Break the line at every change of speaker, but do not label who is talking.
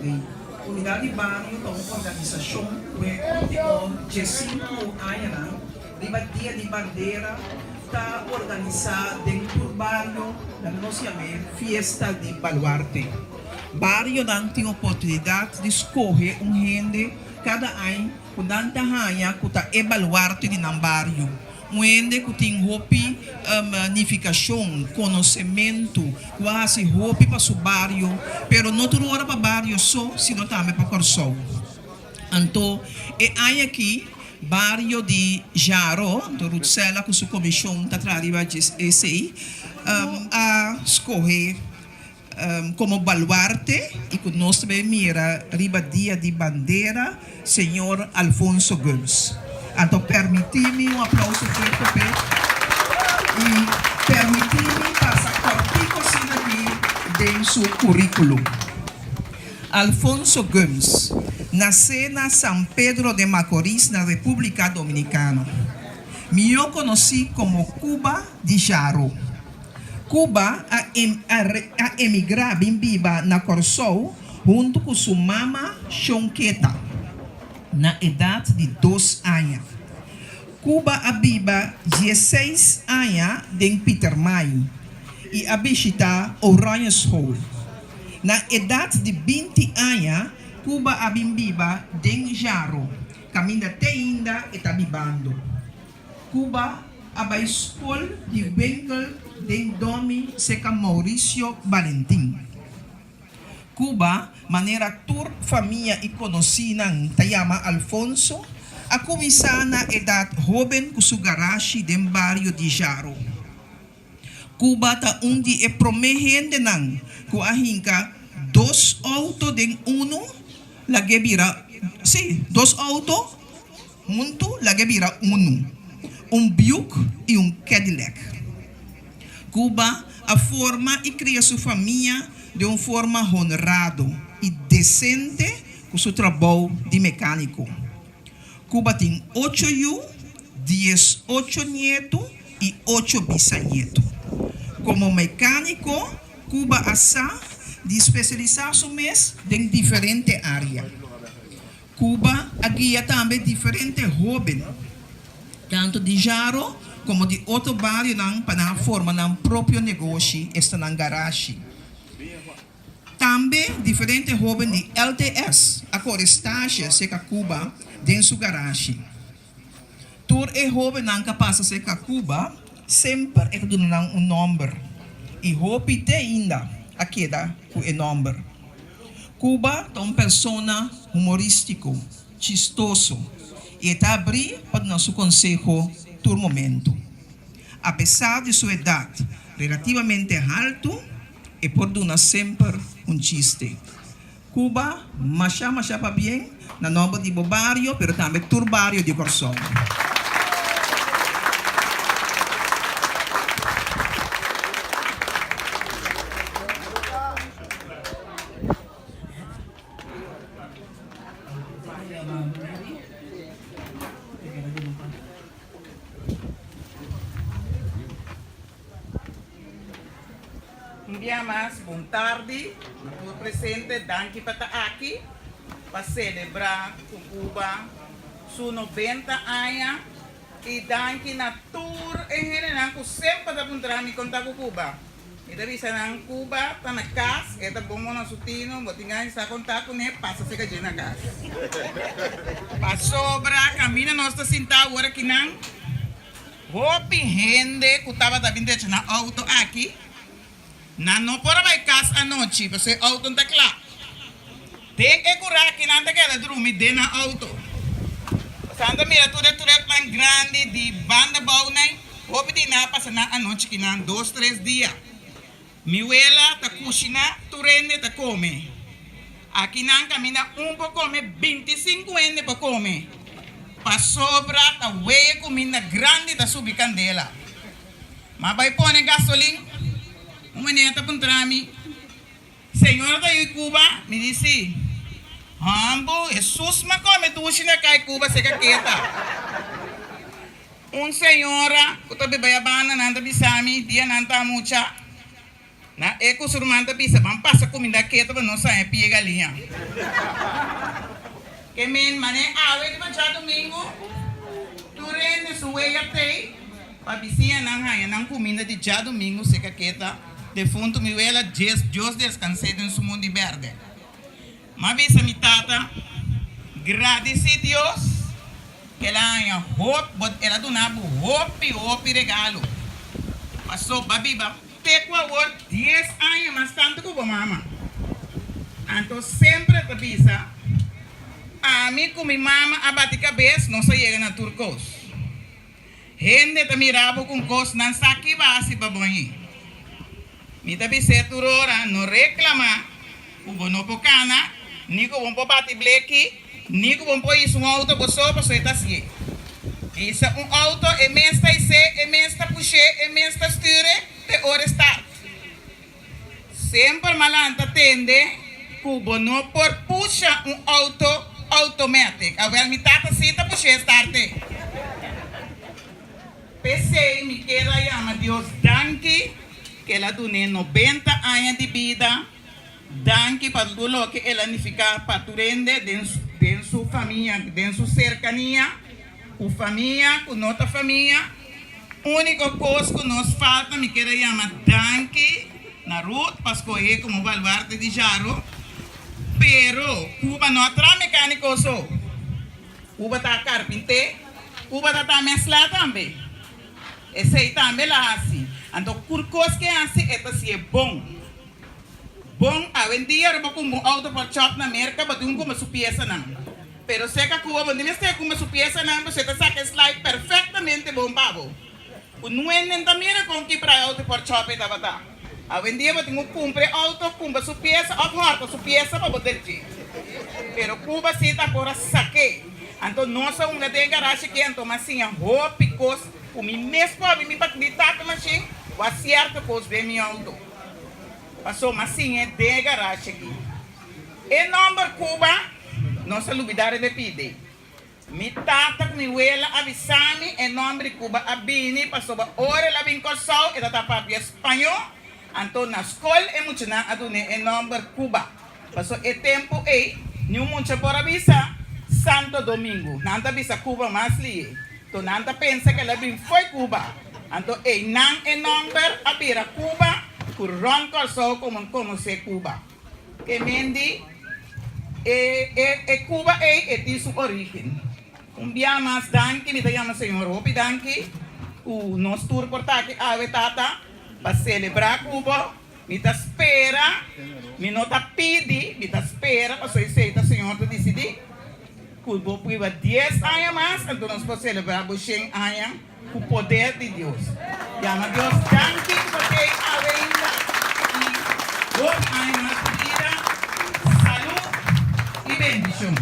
Ei. Unidat di Bario ta un organisashon ku e último diesinku añanan riba Dia di Bandera ta organisá den tur bario, laga nos yam'é Fiesta di Baluarte. Barionan tin oportunidat di skohe un hende kada añ ku nan ta haña ku ta e baluarte di nan bario. Un hende ku tin hopi nifikashon, konosementu, ku a hasi hopi pa su bario, pero no tur ora pa bario so, sino tambe pa Kòrsou. Anto e aña aki bario di Jaro, anto Rutsella ku su komishon ta traha riba esei, a skohe Komo baluarte i ku nos ta bay mira riba dia di bandera señor Alfonso Gumbs. Anto permiti mi un aplauso fuerte p'e i permiti mi pasa kòrtico asina aki den su curriculum. Alfonso Gumbs nase na San Pedro de Macorís na República Dominicano. Mihó konosí komo Cuba di Jaro. Cuba a a emigrá bin biba na Kòrsou huntu ku su mama Shon Keta na edat di dos aña. Cuba a biba dieseis aña den Pietermaai i a bishitá Oranjeschool. Na edat di binti aña Cuba a bin biba den Jaro, kaminda te ainda e ta bibando. Cuba a bai skol di winkel den Domi seka Mauricio Valentin. Cuba, manera tur famia i konosínan ta yama Alfonso, a kuminsá na edat hóben ku su garashi den bario di Jaro. Cuba ta un di e promé hendenan ku a hinka dos outo den unu lag'é bira, sí, dos outo huntu lag'é bira unu, un Buick i un Cadillac. Cuba a forma i kria su famia den un forma honrado i desente ku su trabou di mekániko. Cuba tin ocho yu, diesocho nietu i ocho bisanietu. Komo mekániko, Cuba a sa di spesialisá su mes den diferente área. Cuba a guia tambe diferente hóben, tantu di Jaro komo di otro barionan pa nan a forma nan propio negoshi, esta nan garashi. Tambe diferente hóben di LTS a kore stasje serka Cuba den su garashi. Tur e hóbennan ka pasa serka Cuba semper e ta duna nan un nòmber i hopi te ainda a keda ku e nòmber. Cuba ta un persona humorístiko, chistoso i e ta abrí pa duna su konseho tur momentu. Apesar di su edat relativamente haltu, e por duna semper un chiste. Cuba, masha masha pabien na nomber di bo bario pero tambe tur bario di Kòrsou.
Un bia mas bon tardi na tur presente, danki pa ta aki pa celebra cu Cuba su 90 aña y danki na tur e hendenan cu semper ta puntra mi con ta cu Cuba. Mi ta bisa nan Cuba ta na cas, e ta bon bon na su tino, bo tin gana di sa con ta cune, pasa cerca dje na cas. Pasobra caminda nos ta sinta awor akinan. Hopi hende ku tabata bin drecha nan outo aki, nan no por a bai kas anochi pasobra e outo no ta kla. Den e kurá aki nan ta keda drumi den nan outo. Pasobra nan ta mira tur e trùknan grandi di banda bou nan, hopi di nan a pasa nan anochi kinan dos tres dia. Mi wela ta kushiná, tur hende ta kome. Aki nan kaminda un por kome, bintisinku hende por kome. Pasobra ta weye kuminda grandi ta subi kandela. M'a bai pone gasolin, un meneer ta puntra mi, Señora ta yu Cuba? Mi di si. Hambu, Hesus m'a kome dushi na kai Cuba seka keta. Un señora ku ta biba ya banda nan ta bisa mi dia nan ta mucha. Na e ku su ruman ta bisa, Ban pasa kuminda ketu pa nos haña pie galiña. Ke men mané awe riba djadumingu, tur hende su wea tei pa bisiñanan haña nan kuminda di djadumingu seka keta defuntu mi wela Dios deskans'é den su mundi bèrdè. M'a bisa mi tata, Gradisí Dios ku el a haña hopi, bo, el a duna bo hopi, hopi regalo. Pasó bo a biba te ku awor dies aña mas tantu ku bo mama. Anto semper e ta bisa, Ami ku mi mama a bati kabes, nos a yega na tur kos. Hende ta mira bo ku un kos nan sa ki bo a hasi pa bo añi. Mi ta bis'é tur ora, no reklamá ku bo no por kana, ni ku bo no por bati bleki, ni ku bo no por hisa un outo bo so, pasobra e ta hasié. Hisa un outo, e mes ta his'é, e mes ta push'é, e mes ta stür'é te ora e start. Semper m'a lanta tende ku bo no por pusha un outo automatic. Awel mi tata si ta push'é starte. P'esei mi kier a yama Dios danki ku el a dun'é nobenta aña di bida. Danki pa tur loke el a nifiká pa tur hende den su famia, den su serkania, ku famia, ku no ta famia. Úniko kos ku nos falta mi kier a yama danki na Ruth pa skohé komo baluarte di Jaro, pero Cuba no a traha mekániko so. Cuba ta karpinté, Cuba ta ta mèslá tambe. Esei tambe el a hasi. Anto kur kos ke hasi e ta hasié bon. Bon, awendia ora bo kumpra un outo por chòp na Merka bo tin ku kumpra su piesanan. Pero seka Cuba bo no mester kumpra su piesanan pasobra e ta saka e slide perfektamente bon pa bo. Ku nuenden ta mira kon kibra e outo por chòp e tabata. Awendia bo tin ku kumpra e outo, kumpra su piesa òf hòrta su piesa pa bo derchi. Pero Cuba si ta por a sak'é. Anto nos a hunga den e garashi aki anto mi a siña hopi kos ku mi mes por abi mi tata mashin wak sierto kos den mi outo. Paso mi a siñ'é den e garashi aki. E nòmber Cuba nos a lubidá riba e pide. Mi tata ku mi wela a bisa mi e nòmber di Cuba a bini pasobra ora el a bin Kòrsou e ta ta papia spañó, anto na skol e muchanan a dun'é e nòmber Cuba. Pasobra e tempu ei niun mucha por a bisa Santo Domingo, nan ta bisa Cuba mas lié. Anto nan ta pensa ku el a bin fo'i Cuba. Anto einan e nòmber a bira Cuba ku rònt Kòrsou komo konosé Cuba. Ke men di e e e Cuba ei e tin su origen. Un bia mas danki mi ta yama Señor hopi danki ku nos tur por ta aki awe tata pa selebrá ku bo. Mi ta spera, mi no ta pidi, mi ta spera pasobra esei ta Señor ta disidí ku bo priba dies aña mas anto nos por selebrá bo shen aña. Ku poder di Dios. Yama Dios danki ku bo tei awe ainda i hopi aña mas di bida, salud i bendishon.